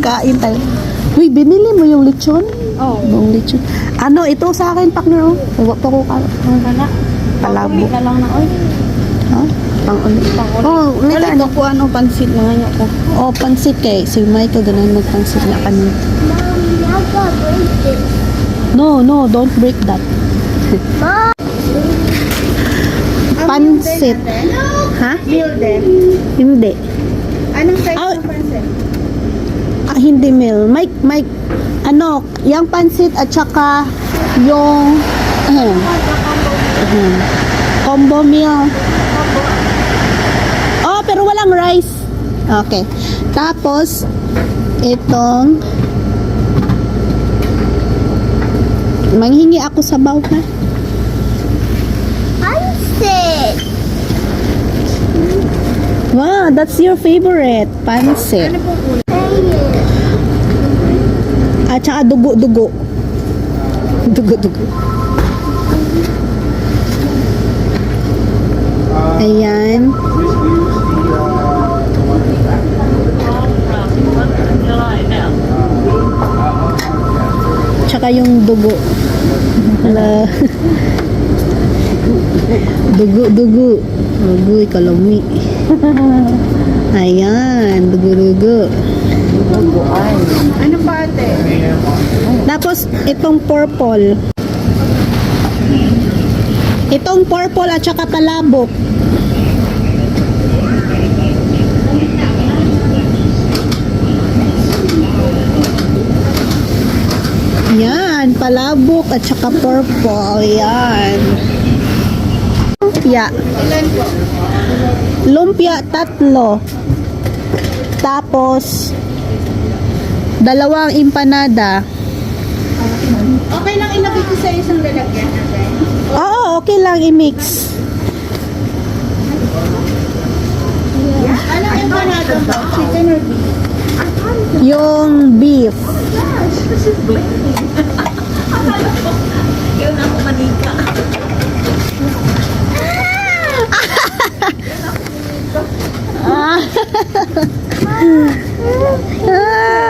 Kain tayo. Uy, binili mo yung lechon? Oo. Yung lechon. Ano, ito sa akin, partner, oh. Wa pa ko ka. Kana. Palabo. Uli na lang na oy. Ha? Pang-uli. Pang-uli. Oh, Wala later. ko ko ano pansit na ngayon ko. Oh, pansit kay. Si Michael ganun magpansit na kanin. Mommy, I got break this. No, don't break that. Mom. Pansit. Ha? Meal din. Hindi. Anong size Ah. ng pansit? Ah, hindi meal. Mike, Mike, ano, yung pansit at saka yung combo meal. Oh, pero walang rice. Okay. Tapos, itong manghingi ako sa sabaw, ha? Pansit. Wow, that's your favorite, pansit. Ano pong ulam? At saka dugo-dugo. Dugo-dugo. Ayan. Tsaka yung dugo. Na dugo-dugo. Agoy, kalami. Ayan, dugo-dugo. Ano pa, ate? Tapos, itong purple. Itong purple at saka palabok. Yan, palabok at saka purple. Yan. Lumpia. Ilan po? Lumpia, tatlo. Tapos, dalawang empanada. Okay lang ilagay ko sa isang lalagyan, ate. Oo, okay lang i-mix. Anong empanada po? Chicken or beef? Yung beef. Yun ako manika. Ah,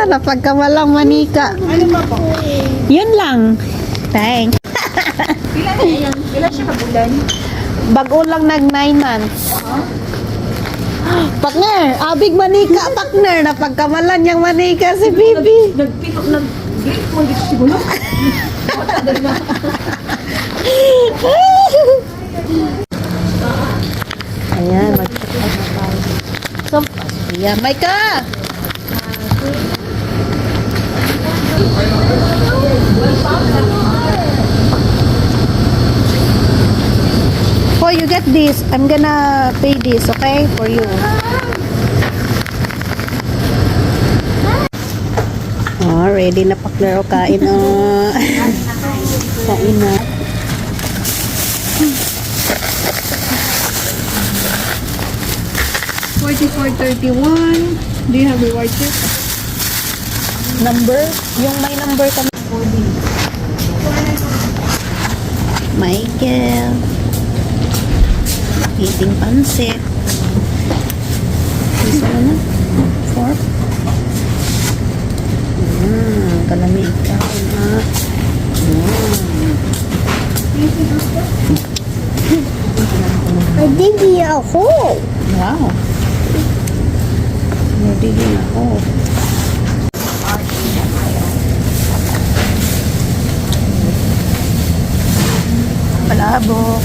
napagkamalang manika. Ano pa po? Yun lang. Thanks. Ilan na yan? Ilan siya kabulan? Bago lang nag 9 months. Partner, abig manika, partner. Napagkamalan yung manika si Bibi. Nagpito, nag-grip mo dito siguro. Ayan, mag-check out na tayo. So, ayan, Maika! Oh, you get this. I'm gonna pay this, okay? For you. Oh, ready na paklaro. Kain na. Kain na. 4431. Do you have reward check? Number? Yung may number kami. Michael. Eating pansit. This one na. Fork. Kalami ikaw na. I dig a hole. Wow. You're digging a hole. Palabok.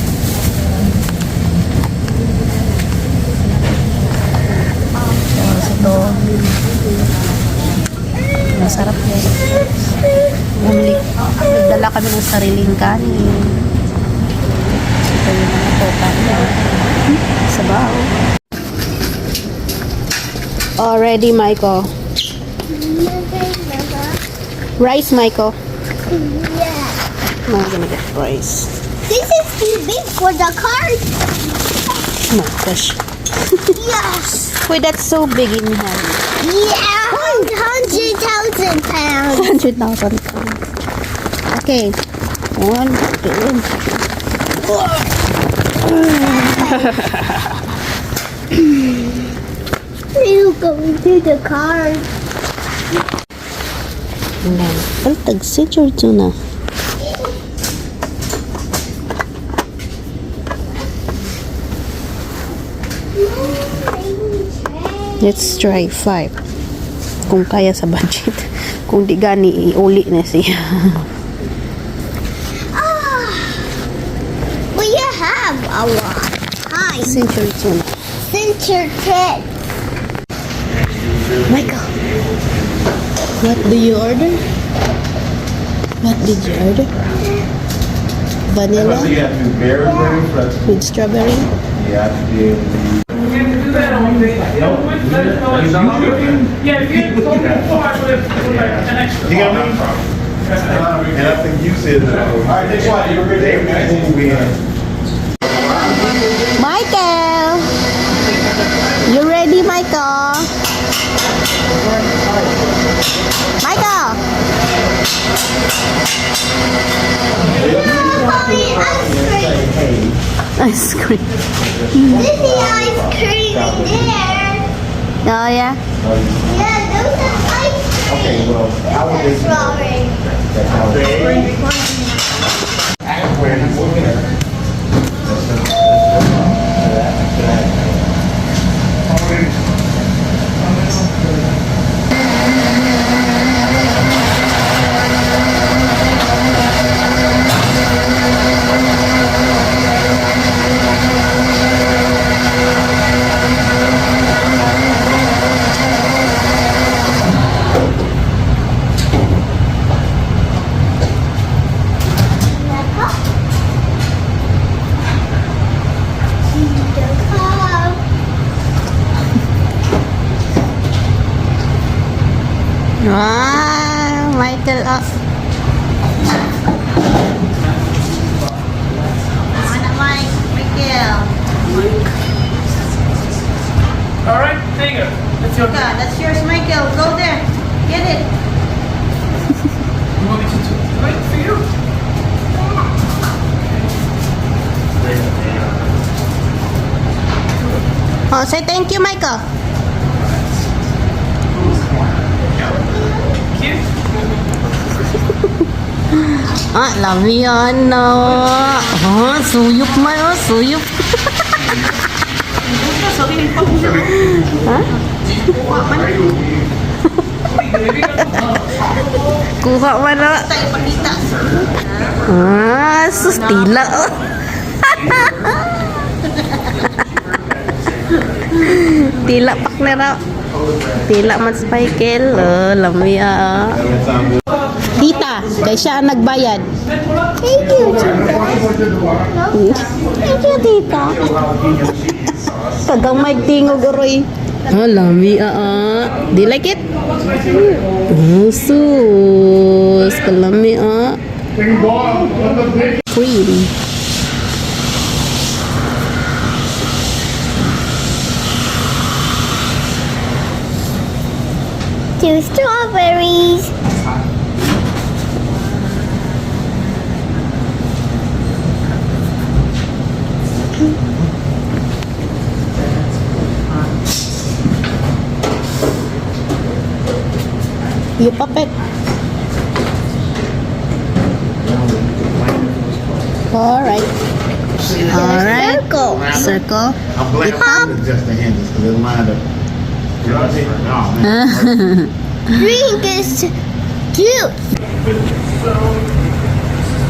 Tapos ito. Masarap yan. Bumili. Nagdala kami ng sariling kanin. Ito yung mga toka niya. Sabaw. Already, Michael. Rice, Michael. Yeah. I'm gonna get rice. This is too big for the cart. Oh my gosh. Yes. Wait, that's so big in hand. Yeah. 100,000 pounds. 100,000 pounds. Okay. One, two. You go into the car. Ayan. Palit tag Century Tuna. Let's try five. Kung kaya sa budget. Kung di gani, iuli na siya. Ah, we have a lot. Hi, Century Tuna. Center Pet. Michael, what do you order? What did you order? Vanilla You have to be very, very flexible. with strawberry? You have to be able to. We have to do that on the, let us know. Yeah, if you had told me before, I would have put like an extra. You got me? And I think you said that. All right, next one. You're good. They win. Michael! You ready, Michael? Michael! Mommy, ice cream. Ice cream. This is ice cream in there. Oh, yeah? Yeah, those are ice cream. Okay, well, I would This is just. strawberry. That's how they. The cup. The cup. Wow, Michael, oh. Anak Mike, Michael. All right, there you go. That's your. That's yours, Michael. Go there. Get it. You want me to do it for you? Oh, say thank you, Michael. Cute. Ah, lami yan, no. Oh, suyop man, oh, suyop. Ha? Kuha man, oh. Tayo pakita. Ah, sus, tila, oh. Tila pak na raw. Tila man si Michael. Oh, lami, ah. Tita, kay siya ang nagbayad. Thank you, Tita. Thank you, Tita. Kagamay tingog uroy. Oh, lami ah. Ah. Do you like it? Oh, sus. Kalami ah. Cream. Two strawberries. You pop it. Alright. Alright. Circle. Circle. I'm glad I didn't adjust the handles because they lined up. Oh, man. Drink is juice.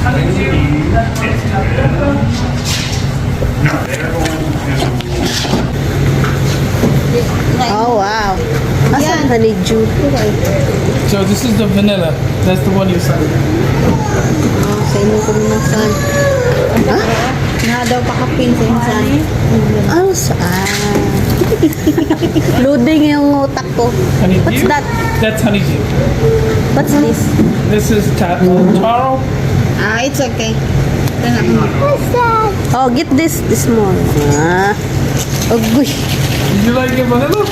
Honeydew, that one's tapioca. Oh, wow. Asan honeydew? So this is the vanilla. That's the one you said. Oh, sa inyo ko na saan. Na daw pakapin sa insan. Oh, saan? Loading yung utak ko. Honeydew. What's that? That's honeydew. What's this? This is taro. Ah, it's okay. What's that? Oh, get this small. Ah. Agoy. Did you like your vanilla?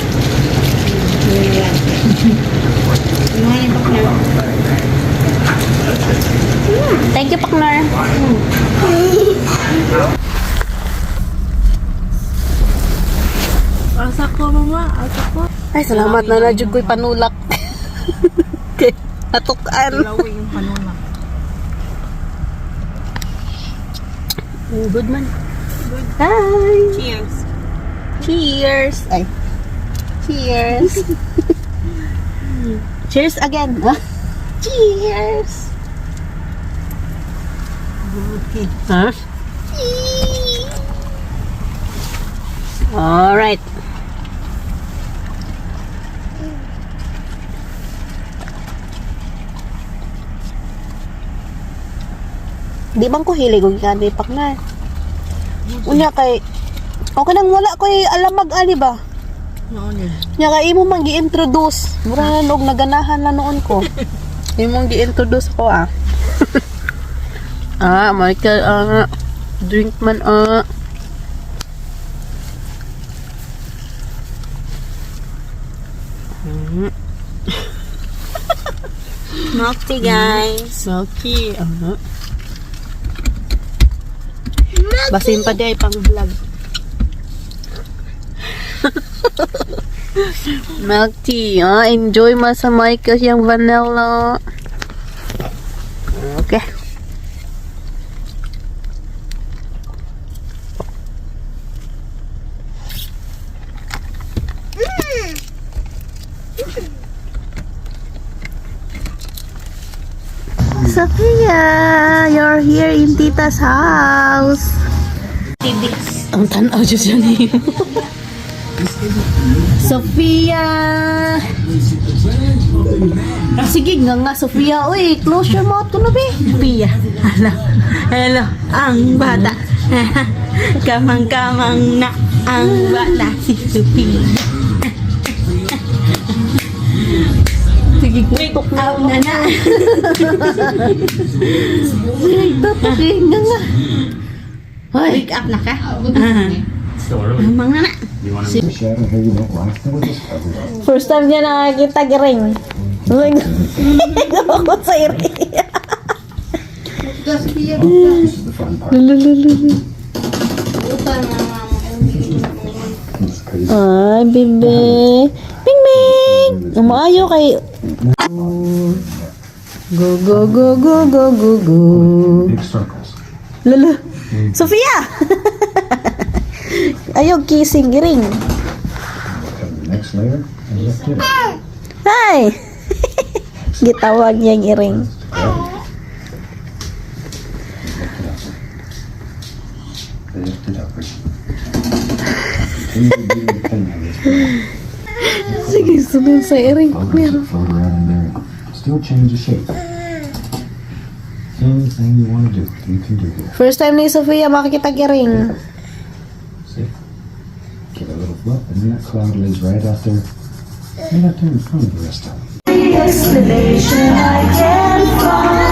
Thank you, Paknar. Asa ko, mama. Asa ko. Ay, salamat na na jud ko'y panulak. Okay. Natukan. Laway yung panuna. Oh, good man. Good. Hi! Cheers. Cheers! Ay. Cheers! Cheers again! Cheers! Okay. Huh? All right. Di bang ko hilig og ikan pak na. Unya kay okay nang wala koy alamag ani ba? Noon yun. Nya kay imo man gi-introduce. Mura na og naganahan na noon ko. Imong gi-introduce ko ah. Ah, Michael ah. Drink man ah. Milk tea, guys. Milky. Ah. Basin pa day pang vlog. Milk tea. Ah, enjoy ma sa Michael yung vanilla. Okay. Sophia, you're here in Tita's house. Ang tanaw dyan siya niyo. Sophia! Sige nga nga, Sophia. Uy, close your mouth ko na, be. Sophia. Hello. Hello. Ang bata. Kamang-kamang na ang bata si Sophia. Sige, Wake up na na. Tutok eh, nga nga. Ay, Wake up na ka? Ah. Kamang na na. Shadow here, you don't like them, we'll just cover it up. First time niya nakakita, Giring. Ako sa iri. This is the fun part. It's crazy. Ay, bebe. Ming Ming! Umaayo kay... Go, go, go, go, go, go, go. Big circles. Lala. Sophia! Ayaw, kissing, Giring. Cover the next layer and lift it up. Hi! Gitawag niya yung iring. Lift it up. Lift it upward. Continue to do depending on this. Sige, sunod sa iring. Bubbles that float around in there and still change the shape. Anything you want to do, you can do here. First time ni Sophia makikita iring. See? Give it a little fluff, and then that cloud lays right out there in front of the rest of them. Explanation I can find.